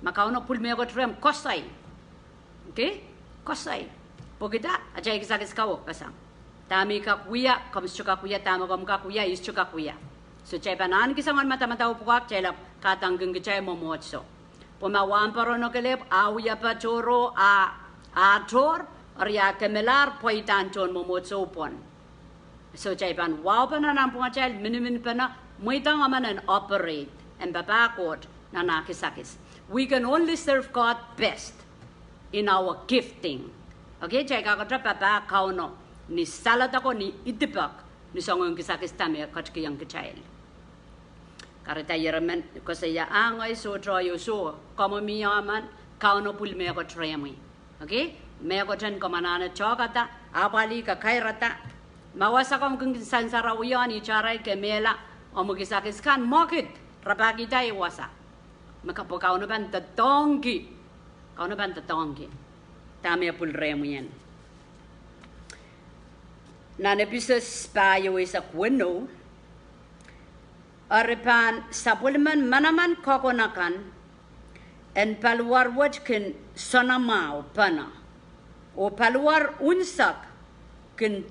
Ma Kauno pwil mehkot rehmw, koasoi. Okay? Koasoi. Pwehki dah, atail kisakis kaweid pasang. Dahme I kak wia, komw sohte kak wia, dahme komw kak wia, I sohte kak wia. So kitail pahn ahneki soangen madamadau pwukat, kitail ahpw kadangkin kitail mwomwohdiso. Pwe ma wahnpoaron kelehpw, ah wiepe tohrohr, ah, ah tohr, eri ah kemelahr pweidahn tohn mwomwohdiso pwon. So kitail pahn waupene nanpwungatail, miniminpene, mweidohng emen en operate en papah Koht nan ah kisakis. We can only serve God best in our gifting. Okay, kitail kakete papah Kauno ni saledeko, ni idipek, ni soangen kisakis dahme e ketikihong kitail. Kahrehda ieremen koasoia, ah ngehi sohte, oh soh, komw mie emen, Kauno pwil mehkot rehmwi. Okay? Mehkoten komw anahne tehkada, apwalih, kakairada. Ma wasa komw kin sansarawio ni tarail kemehla omw kisakis kan, mwekid, rapahkihda ei wasa. Me ka, pwe Kauno pahn doadoahngki. Kauno pahn doadoahngki dahme e pwil rehmwi en. Nan Episos pahieu eisek weneu, eri pahn sapwellimen manaman kokon akan en paliwar wet kin soanamwahu pene, oh paliwar unsek kin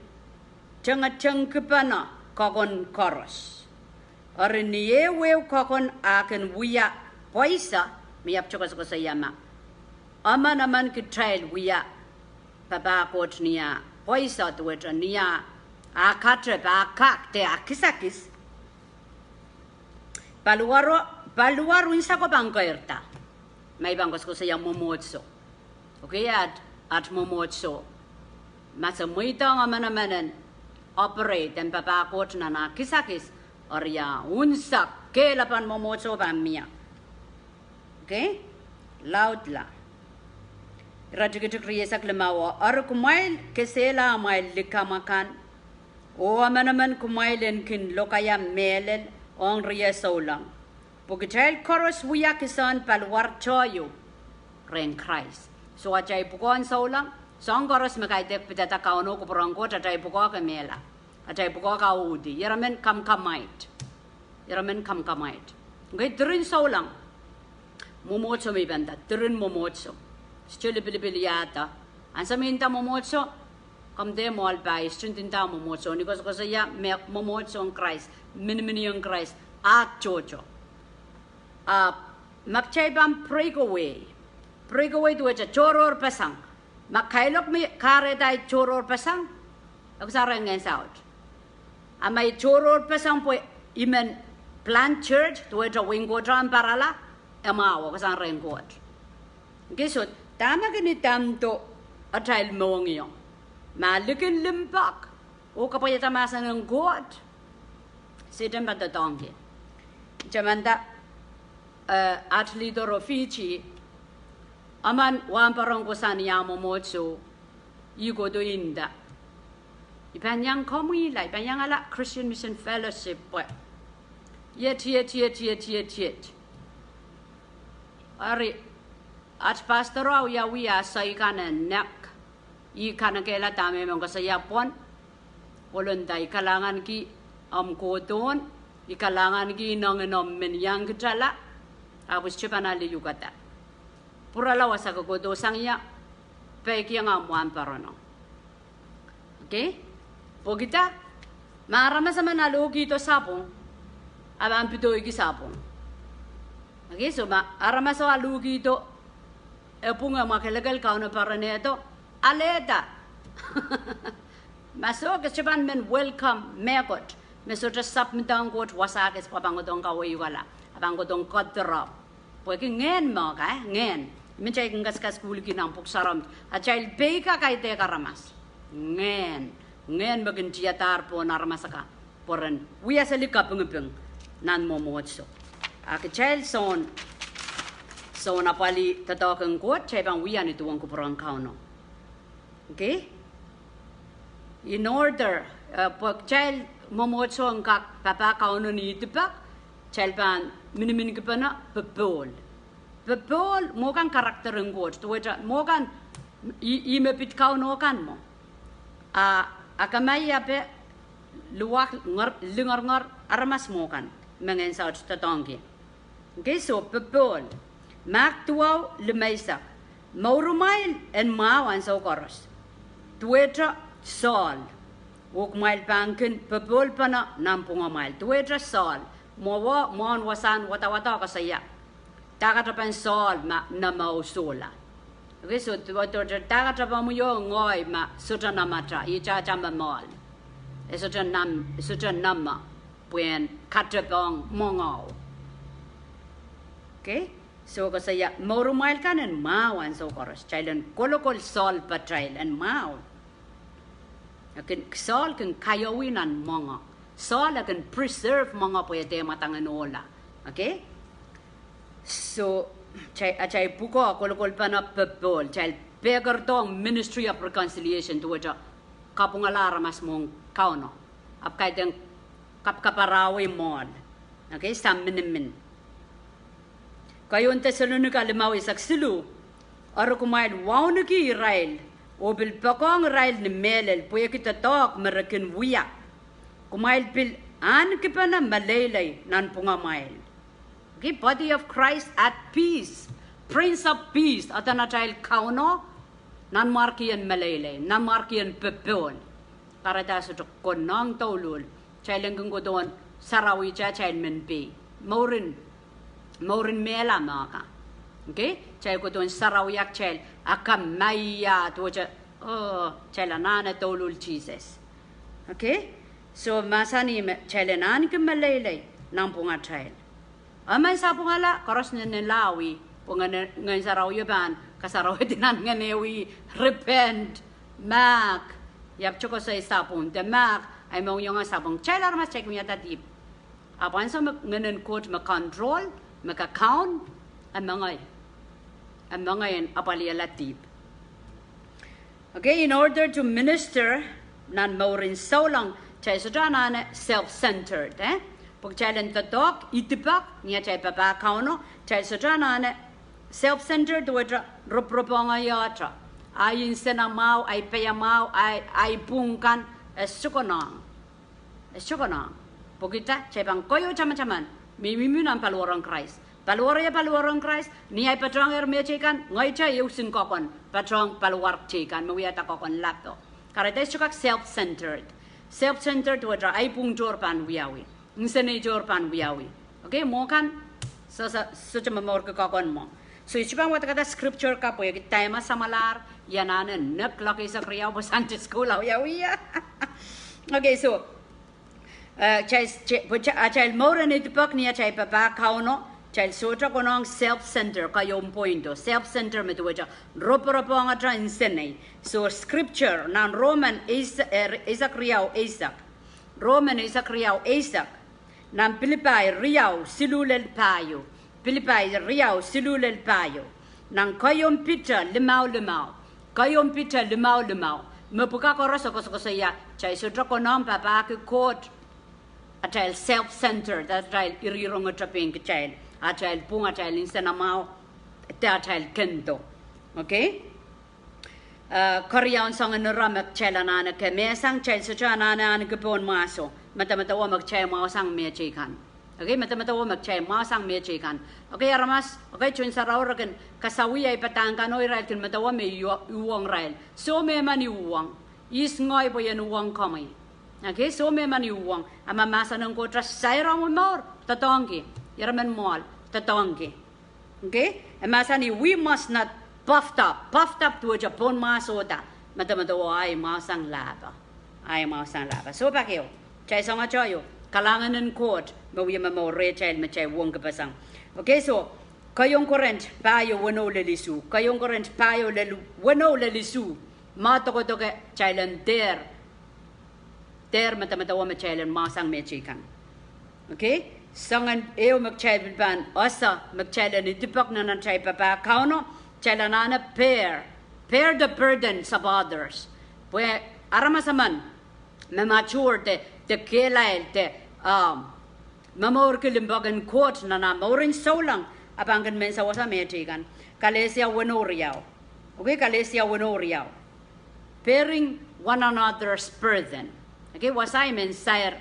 tengetengkipene kokon koaros. Eri ni ehu ehu kokon ah kin wia pwaise, me I ahpwte koasokoasoia ma emenemen kitail wia papah Koht ni ah pwaise, duwehte ni ah, ah katep, ah kak, de ah kisakis. Paliwaro, paliwar unseko pahn keirda. Ma I pahn koasokoasoia mwomwohdiso. Okay, at, at mwomwohdiso. Ma se mweidohng emenemen en operate en papah Koht nan ah kisakis, eri ah unsek, kehlepen mwomwohdiso pahn mie. Okay? Laudla. Iretikitik rieisek limau: Eri kumwail kesehla amwail likamw akan, oh emenemen kumwail en kin lokaia mehlel ong rie souleng, pwe kitail koaros wia kisehn paliwar tohto rehn Krais. Soh, atail pwukoahn souleng, soahng koaros me kaidehk pidada Kauno, kupwuren Koht, atail pwukoa kemehla, atail pwukoa kauhdi. Ieremen kamwkamwait. Ieremen kamwkamwait. Okay, diren souleng. Mwomwohdiso me I pahn nda, diren mwomwohdiso. Sohte lipilipil iahda. Ansou me I nda mwomwohdiso, komw dehr mwoahl pai, sohte ndinda mwomwohdiso. Ni koasokoasoia me mwomwohdiso en Krais, miniminiong Krais, ahd tohto. Ahpw ma kitail pahn break away, break away duwehte tohrohrpeseng. Ma kailok me kahrehda ei tohrohrpeseng, e kisehn rehn Ngehn Saut. A ma I tohrohrpeseng pwe I men plant church duwehte wehin Koht en parala, e mwahu, e kisehn rehn Koht. Okay, soh, dahme kin idamdo atail mohngiong? Ma likin limpoak oh kapwaiada mahsen en Koht, Sehdan pahn doadoahngki. I tamanda, eh, at leader of Fiji, emen wahnpoaron kohsang ni ah mwomwohdiso, I kohdo I nda, I pahn iang komwihla, I pahn iang ala Christian Mission Fellowship pwe iet, iet, iet, iet, iet, iet. Eri at pastor o wiawi ah soai kan en nek, I kanekehla dahme I men koasoia pwon. Kolonda, I kalahnganki omw kohdohn, I kalahnganki inengen omw men iang kitala, ahpw I sohte pahn ale uhkada. Pwurala wasa ke kohdo sang ie, peikiong omw wahnpoarono. Okay? Pwehki dah? Ma aramas emen alohkihdo sapwung, a pahn pidoiki sapwung. Okay, soh, ma aramas o alohkihdo e pwung, e mwakelekel, Kauno poaronehdo, alehda. Ma soh, ke sohte pahn men welcome mehkot me sohte sapwung en Koht wasa kis pwe a pahn kohdohn kaweikala, a pahn kohdohn koadoarap. Pwehki ngehn me ka, eh, ngehn. I men kitail kin kaskasukuhlki nan Pwuhk Sarawi, atail peika kaidehk aramas. Ngehn, ngehn me kin tiadahr pohn aramas akan pwe ren wia seli kapingiping nan mwomwohdiso. A kitail soun, soun apwalih doadoahk en Koht, kitail pahn wia ni duwen kupwuren Kauno. Okay? In order, eh, pwe kitail mwomwohdiso en kak papah Kauno ni idipek, kitail pahn miniminki pene popohl. Popohl mwo kan character en Koht, duwehte mwo kan, ih, ih me pid Kauno kan mwo. A, a kamaia pe luwak, ngor, lingorngor aramas mwo kan me Ngehn Saut doadoahngki. Okay, soh, popohl. Mahk duwau limeisek: Mourumwail en mwahu ansou koaros, duwehte sohl, oh kumwail pahn kin popohlpene nanpwungamwail. Duwehte sohl. Mwo, mwohn wasahn wadawad koasoia dahkot e pahn sohl ma nehmw sohla. Okay, soh, duwehte dahkot e pahn mwo ngehi ma sohte nehmwata, ih tata me mwohl. E sohte nehmw, sohte nehmw pwehn katepe ong mwohngahu. Okay? Soh, koasoia mourumwail kan en mwahu ansou koaros, kitail en kolokol sohl patail en mwahu. E kin, sohl kin kaiawi nan mwohngo. Sohl e kin preserve mwohngo pwe e dehr mwadang en ohla. Okay? Soh, kitail, atail pwukoa kolokol pene popohl, kitail pehkerdohng ministry of reconciliation, duwehte kapwungala aramas mwohn Kauno, ahpw kaidehn kapkaparawi mwohl. Okay, sang minimin. Keieun Desalonika limau eisek siluh: Eri kumwail wauneki irail, oh pil poakohng irail ni mehlel pwehki doadoahk me re kin wia. Kumwail pil ahnekipene meleilei nanpwungamwail. Okay, body of Christ at peace. Prince of Peace, eden atail Kauno, nanmwarkien meleilei, nanmwarkien popohl. Kahrehda sohte konehng douluhl, kitail en kin kohdohn sarawi kitail men pei. Mourin, mourin mehla me ka. Okay? Kitail kohdohn sarawi kitail, a kamaia duwehte, oh, kitail anahne douluhl Sises. Okay? Soh, mahsanih me kitail en ahneki meleilei nanpwungatail. Emen sapwungala, koaros nennenlahwih, pwe Ngehn, Ngehn Sarawio pahn kasarawihdi nan ngehn ehu, repent, mahk, iap tokosei sapwung de mahk, ahi mohngiong sapwung. Kitail aramas kitail kin wiahda dihp. Ahpw ansou me Ngehn en Koht me control, me kakaun, e mengei, e mengei en apwalihala dihp. Okay, in order to minister nan mouren souleng, kitail sohte anahne self-centered, eh? Pwe kitail en doadoahk, idipek ni atail papah Kauno, kitail sohte anahne self-centered, duwehte ropworopohng ieu te. Ahi nsenamwahu, ahi paiamwahu, ahi, ahi pwung kan, e sohte konehng. E sohte konehng. Pwehki dah, kitail pahn koahieu tamataman, mihmi nan paliwar en Krais. Paliwar, ie paliwar en Krais, ni ahi patohwan mehteikan, ngehi te ehu sin koakon patohwan paliwar teikan, me wiahda koakon lapo. Kahrehda e sohte kak self-centered. Self-centered duwehte ahi pwung tohr pahn wiawi. Nsenei tohr pahn wiawi. Okay, mwo kan, soh, soh, sohte momourki koakon mwo. So, I sohte pahn wadekada scripture kapw, pwehki time samwalahr, I anahne nek loak eisek riau pwe Sunday school awiawih. Okay, so, eh, kitail, kitail, pwe kitail, atail mouren idipek ni atail papah Kauno, kitail sohte konehng self-center, koahieu point o, self-center me duwehte ropworopohng atail nsenei. So, scripture, nan Roman eis-, eh, eisek riau eisek. Roman eisek riau eisek. Nan Pilipai riau siluh lel pahieu. Pilipai riau siluh lel pahieu. Nan Keieun Piter limau limau. Keieun Piter limau limau. Me pwukat koaros e koasokoasoia, kitail sohte konehng papahki Koht atail self-centered, atail irirongetepen kitail, atail pwung, atail nsenamwahu, de atail kendo. Okay? Eh, keriaun soangen ire me kitail anahne kemehsang, kitail sohte anahne ahneki pohnmwahso. Medemedewe me kitail mwahusang mehteikan. Okay, medemedewe me kitail mwahusang mehteikan. Okay, aramas, okay, Tohn Sarawi re kin kasawih ahi padahk kan oh irail kin medewe me I uhwong irail. Soh, mehmen I uhwong. Ihs ngehi pwe I en uhwong komwi? Okay, soh, mehmen I uhwong. A ma mahsen en Koht sair omw mour, doadoahngki. Ire men mwoahl, doadoahngki. Okay? E mahsanih, we must not puffed up. Puffed up duwehte pohnmwahsohda. Medemedewe ahi mwahusang lahpo. Ahi mwahusang lahpo. Soh, pak ehu. Kitail soangoatoa ehu. Kalahngan en Koht me wia momour rehtail me kitail uhwongkipeseng. Okay, so, Keieun Korint pahieu weneu lel isuh. Keieun Korint pahieu lel weneu lel isuh. Ma dokedoke kitail en dehr dehr medemedewe me kitail en mwahusang mehteikan. Okay? Soangen ehu me kitail pil pahn ese, me kitail en idipek nan atail papah Kauno, kitail anahne bear. Bear the burdens of others. Pwe aramas emen me mature de, de kehlail de, um, momourki limpoak en Koht nan ah mouren souleng, a pahn kin men sewese mehteikan. Kalesia weneu riau. Okay, Kalesia weneu riau. Bearing one another's burden. Okay, wasa I men sair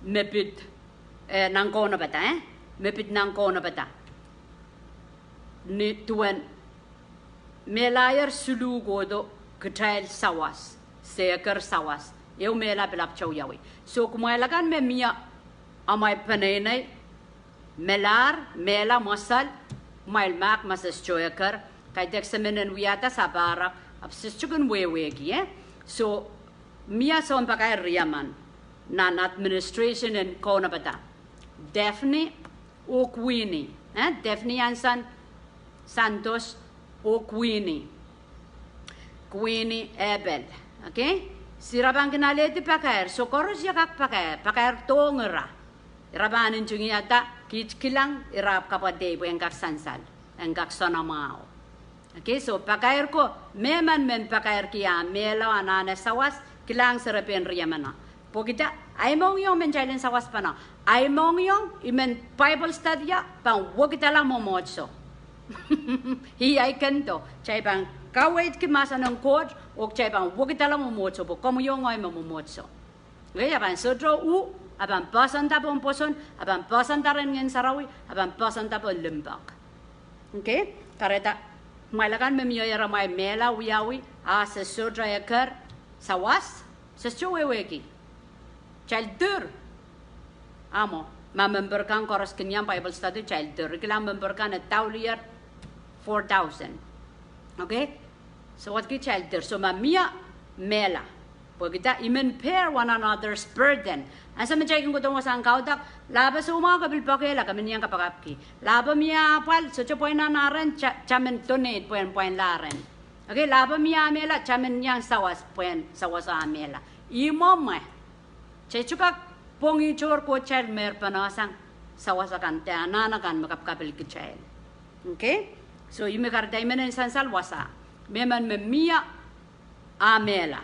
me pid, eh, nan kaunopada, eh? Me pid nan kaunopada. Ni duwen mehlahier siluh kohdo kitail sawas, se eker sawas. Ehu mehla pil ahpwte wiawi. So kumwail akan me mie amwail peneinei, melahr, mehla, mwosel, kumwail mahk ma se sohte eker, kaidehk se men en wiahda sapahrek, ahpw se sohte kin wehwehki, eh? So, mie sounpakair riemen nan administration en kaunopada. Daphne oh Queenie, eh? Daphne Anson Santos oh Queenie. Queenie Apel. Okay? Se ira pahn kin alehdi pakair, soh koaros e kak pakair, pakair dohng ira. Ira pahn ntingihada, kiht kilang, ira ahpw kapwa dei pwe en kak sansal, en kak soanamwahu. Okay, so pakair ko, mehmen men pakairki ah mehla anahne sawas, kilang serepein riemeno. Pwehki dah, ahi mohngiong men kitail en sawas pahn, ahi mohngiong, I men Bible study a, pahn wekidala mwomwohdiso. Ih ahi kendo, kitail pahn kaweidki mahsen en Koht, oh kitail pahn wekidala mwomwohdiso, pwe komwi oh ngehi me mwomwohdiso. Okay, a pahn sohte uh, a pahn poahsoanda pohn pwoson, a pahn poahsoanda rehn Ngehn Sarawi, a pahn poahsoanda pohn limpoak. Okay, kahrehda, kumwail akan me mie amwail mehla wiawi, a se sohte eker sawas, se sohte wehwehki. Kitail dir. Ahmw, ma member kan koaros kin iang Bible study, kitail dir. I kilang member kan e daulier four thousand. Okay? So what kitail dir? So ma mie mehla, pwehki dah, I men bear one another's burden. Ansou me kitail kin kohdo wasahn kaudok, lahpo soumwahu ke pil pokehla, ke men iang kapakapki. Lahpo mie apwal, sohte pwain nan ah rent, kitail men donate pwehn pwainla rent. Okay, lahpo mie ah mehla, kitail men iang sawas pwehn sawas ah mehla. Ih mwomwe. Kitail sohte kak pwongih tohr Koht kitail me re pahn sang sawas akan de anahn akan me kapikapil kitail. Okay? So, ih me kahrehda I men en sansal wasa. Mehmen me mie ah mehla.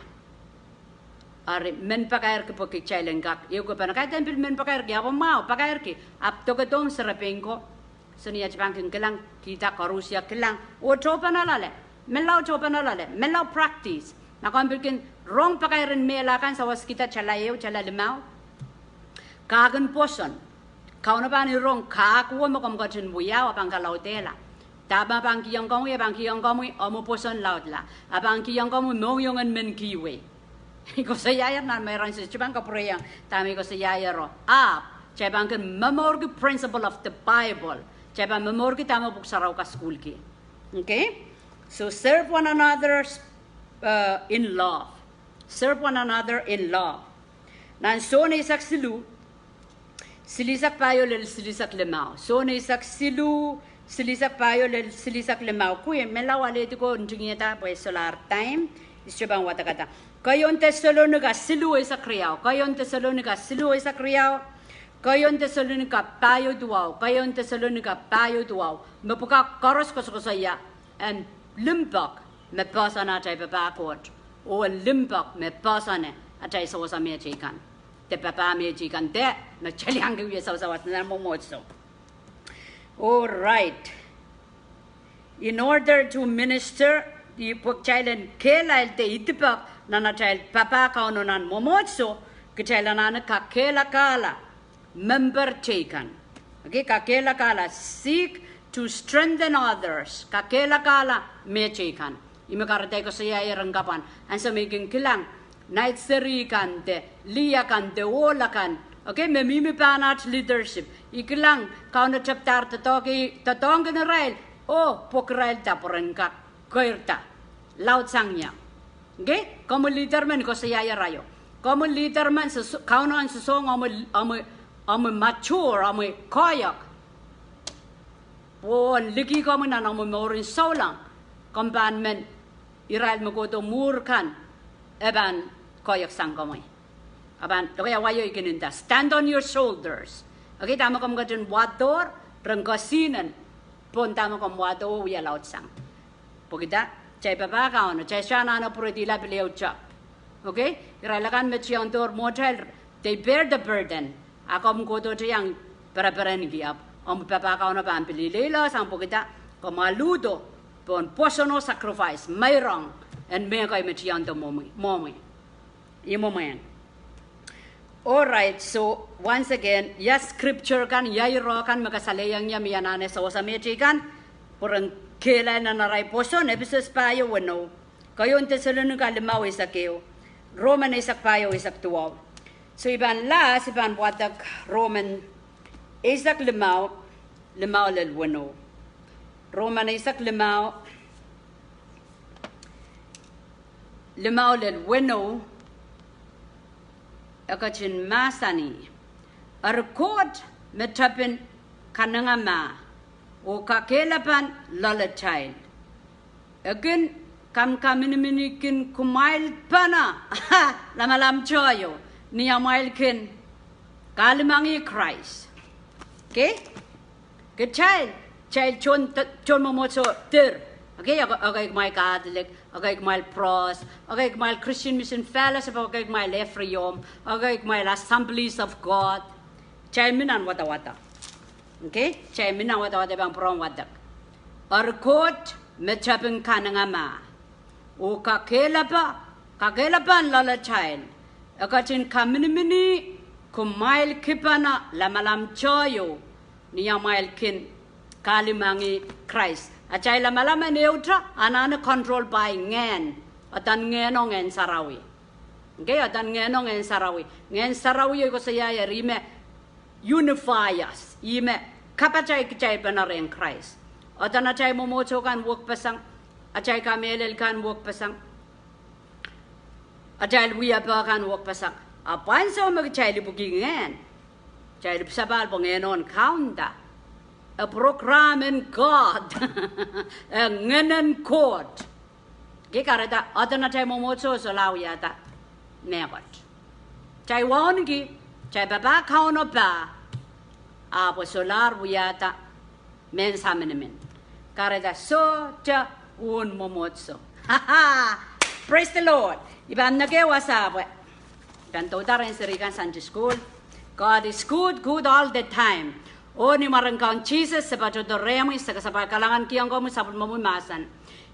Eri men pakairki pwe kitail en kak, ehu ke pahn kaidehn pil men pakairki, ahpw mwahu pakairki, ahpw dokedohng serepein ko. Soh, ni atail pahn kin kilang, kihda koarusie kilang, oh tohpene loale, menlau tohpene loale, menlau practice. Ma komw pil kin rong pakairen mehla kan, sawas kihda tala ehu, tala limau. Ke kin pwoson. Kauno pahn rong kak uwe me komw ketin wiawi, a pahn kalaudehla. Dahme pahn kihong komwi, a pahn kihong komwi omw pwoson laudla. A pahn kihong komwi mohngiong en men kihwei. I koasoiaier nan meirong, se, se pahn kapwureiong dahme I koasoiaiero. Ahpw, kitail pahn kin momourki principle of the Bible. Kitail pahn momourki dahme Pwuhk Sarawi kasukuhlki. Okay? So serve one another, uh, in love. Serve one another in love. Nan Sohn eisek siluh, silihsek pahieu lel silihsek limau. Sohn eisek siluh, silihsek pahieu lel silihsek limau. Kwi, menlau alehdi ko ntingihda pwe solahr time, I sohte pahn wadekada. Keieun Tesalonika siluh eisek riau. Keieun Tesalonika siluh eisek riau. Keieun Tesalonika pahieu duwau. Keieun Tesalonika pahieu duwau. Me pwukat koaros koasokoasoia en limpoak me poahsoane atail papah Koht, oh en limpoak me poahsoane atail sewese mehteikan, de papah mehteikan, de me kitail iang kin wie sawasawas nan mwomwohdiso. All right. In order to minister, I pwe kitail en kehlail de idipek nan atail papah Kauno nan mwomwohdiso, kitail anahne kakehlakahla memper teikan. Okay, kakehlakahla, seek to strengthen others. Kakehlakahla mehteikan. Ih me kahrehda I koasoiaier en kapwan. Ansou me I kin kilang, nait seri kan de, lih akan de, ohl akan. Okay, me mihmi pahn aht leadership. I kilang, Kauno tepdahr doadoahngki, doadoahngkin irail. Oh, pwekirailda pwe ren kak keirda laudsang ie. Okay? Komwi leader men koasoiaier aio. Komwi leader men, Kauno en sosohng omwi, omwi, omwi mature, omwi koahiek. Pwon liki komwi nan omwi mourin souleng, komw pahn men irail me kohdo mwuhr kan, e pahn koahiek sang komwi. A pahn, okay, a wai o I kin nda, stand on your shoulders. Okay, dahme komw ketin wadohr, ren kesihnen pohn dahme komw wadohwei wia laudsang. Pwehki dah, kitail papah Kauno, kitail sohte anahne pwuredihla pil ehu job. Okay? Irail akan me tiahngdohr mwohtail, they bear the burden. A komw kohdohte iang pereperenki, ahpw omw papah Kauno pahn pil ileilehsang pwehki dah, komw aludo pohn pwoson oh sacrifice, meirong en mehkei me tiahngdo mwohmwi, mwohmwi. Ih mwomwen. All right, so once again, ia scripture kan, ia ireo kan me kasalehiong ie me I anahne sewese mehteikan pwe ren kehlail nan arail pwoson, Episos pahieu weneu, keieun Tesalonika limau eisek ehu, Roman eisek pahieu eisek duwau. So I pahn last, I pahn wadek Roman eisek limau, limau lel weneu. Roman eisek limau, limau lel weneu, e ketin mahsanih, eri Koht me tepin kanengamah oh kakehlapan loalatail, e kin kamkaminiminikin kumwail pahn lamalam tohto ni amwail kin kalimangih Krais. Okay? Kitail, kitail tohn, tohn mwomwohdiso dir. Okay, ekei kumwail Catholic, ekei kumwail Pros, ekei kumwail Christian Mission Fellowship, ekei kumwail Ephraim, ekei kumwail Assemblies of God. Kitail mi nan wadawad. Okay, kitail mi nan wadawad, I pahn pwurehng wadek. Eri Koht me tepin kanengamah oh kakehlapa, kakehlapan loalatail, e ketin kaminimini kumwail kipana lamalam tohto ni amwail kin kalimangih Krais. Atail lamalam en ehute anahne control by ngehn, adan Ngehno Ngehn Sarawi. Okay, adan Ngehno Ngehn Sarawi. Ngehn Sarawi e koasoiaier ih me unify us, ih me kapatail kitail pene rehn Krais. Adan atail mwomwohdiso kan wekpeseng, atail kamehlel kan wekpeseng, atail wiepe kan wekpeseng. Ahpw ansou me kitail ipwiki ngehn, kitail ipwsapahl pwe ngehno en kaunda. A program en God. E ngehn en Koht. Ki kahrehda, adan atail mwomwohdiso solahr wiahda mehkot. Kitail wauneki, kitail papah Kauno pah, ahpw e solahr wiahda mehn saminimin. Kahrehda sohte uwen mwomwohdiso. Praise the Lord. I pahn neke wasa pwe I pahn douda rehn seri kan Sunday school. God is good, good all the time. Oh ni mwaren Kaun Sises, se patohdo rehmwi, se kasapahl kalahngankihong komwi sapwellimomwi mahsen.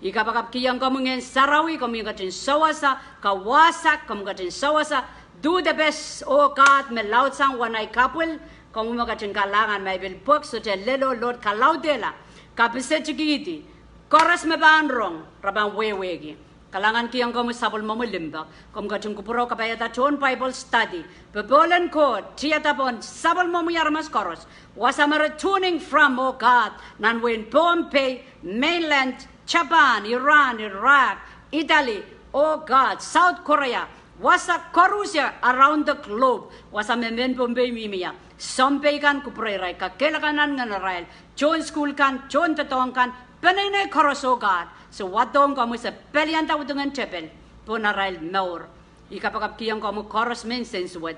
I kapakapkihong komwi Ngehn Sarawi, komwi ketin sewese, kawasa, komwi ketin sewese. Do the best, oh God, me laudsang wahn ei kapwil, komwi me ketin kalahngan ma I pil pwehki sohte lel oh load kalaudehla, kapisetikihdi koaros me pahn rong, re pahn wehwehki. Kalahngankihong komwi sapwellimomwi limpoak. Komw ketin kupwure kapaiada tohn Bible study. Popohl en Koht, tiada pohn sapwellimomwi aramas koaros. Wasa me re tuning from, oh God, nan wehin Pohnpei, mainland, Japan, Iran, Iraq, Italy, oh God, South Korea. Wasa koaros around the globe. Wasa me mehn Pohnpei mihmi ie. Sounpei kan kupwure irail, kakehlaka nan ngehnarail. Tohn sukuhl kan, tohn doadoahk kan, peneinei koaros, oh God. Se wadohng komwi, se pelianda udingen tepel pohn arail mour. I kapakapkihong komwi koaros mehn sensuwed.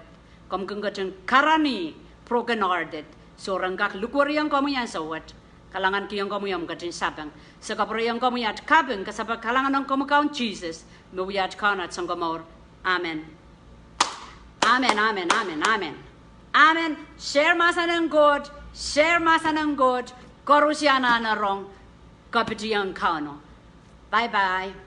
Komw kin ketin karanih broken hearted. Soh, re en kak likwerihong komwi ansou wet. Kalahngankihong komwi, omw ketin sapeng. Se kapwurehiong komwi at kaping, kasapahl kalahngan ong komwi Kaun Sises, me wia at Kaun, at Sounkomour. Amen. Amen, amen, amen, amen. Amen. Share mahsen en Koht, share mahsen en Koht, koaros anahne rong, kapitihong Kauno. Bye bye.